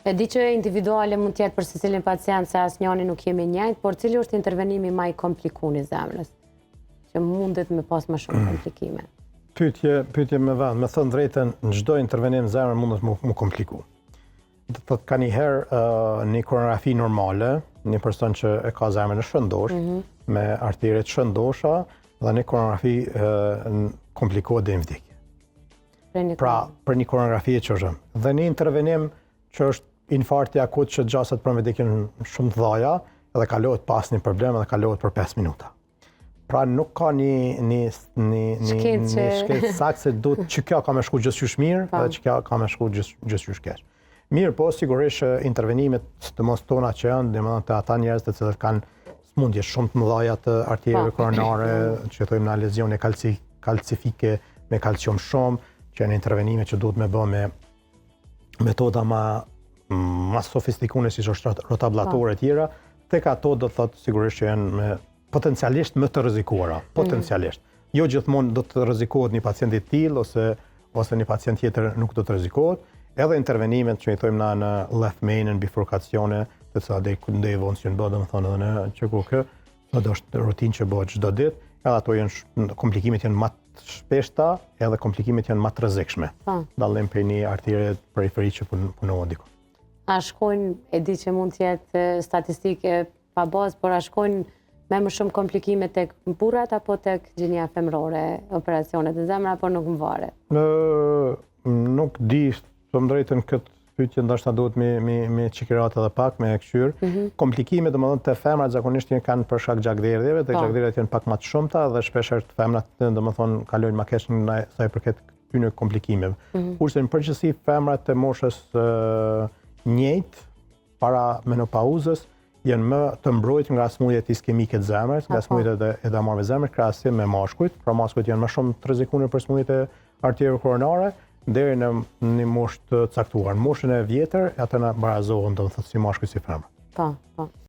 E di që individuale mund të jetë për secilin pacient se asnjani nuk jemi njëjtë, por cili është intervenimi ma i komplikun i zemrës që mundet me pas më shumë komplikime? Pyetje, pyetje me vend, me thënë drejtën, në çdo intervenim zemrë mundet mu, mu kompliku. Do të thotë ka një herë uh, një koronografi normale, një person që e ka zemrën e shëndosh, mm -hmm. me arteret shëndosha, dhe një koronografi uh, komplikohet deri në vdekje. Pra, për një koronografi që është. Dhe një intervenim që është infarkti akut që gjasat për vdekje shumë të mdhaja, edhe kalohet pa asnjë problem edhe kalohet për 5 minuta. Pra nuk ka një një një një një shkencë saktë se do që kjo ka me shku gjithqysh mirë po. dhe që kjo ka me shku gjithqysh keq. Mirë, po sigurisht intervenimet sidomos tona që janë, domethënë te ata njerëz të cilët kanë smundje shumë të mëdha të arterjeve po. koronare, që thojmë na lezione kalci, kalcifike me kalcium shumë, që janë intervenime që duhet me bë me metoda ma ma sofistikune siç është rotablatore e tjera, tek ato do të thotë sigurisht që janë me potencialisht më të rrezikuara, mm. potencialisht. Mm. Jo gjithmonë do të rrezikohet një pacient i tillë ose ose një pacient tjetër nuk do të rrezikohet. Edhe intervenimet që i thojmë na në left main në bifurkacione, të cilat deri deri vonë s'janë bë, domethënë edhe në QKUK, do është rutinë që bëhet çdo ditë, edhe ato janë komplikimet janë më të shpeshta, edhe komplikimet janë më të rrezikshme. Po. Dallim prej një arterie periferi që punohet diku. A shkojnë, e di që mund të jetë statistikë pa bazë, por a shkojnë me më shumë komplikime tek burrat apo tek gjinia femërore, operacionet në zemër apo nuk më varet? Në, nuk di, të them drejtën këtë pyetje ndoshta duhet me me me çekirat edhe pak me e kqyr. Mm -hmm. Komplikimet domethënë te femrat zakonisht janë kanë për shkak gjakderdhjeve, te po. gjakderdhjet janë pak më të shumta dhe shpeshherë te femrat domethënë kalojnë më keq në sa i përket këtyre komplikimeve. Mm -hmm. Kurse në përgjithësi femrat e moshës uh, njëjtë para menopauzës janë më të mbrojtur nga sëmundjet iskemike të zemrës, nga sëmundjet e, e damarëve të zemrës, krahasim me mashkujt. Pra mashkujt janë më shumë të rrezikuar për sëmundjet e arterjeve koronare deri në një moshë të caktuar. Në moshën e vjetër ata na barazohen, do të thotë si mashkuj si femra. Po, po.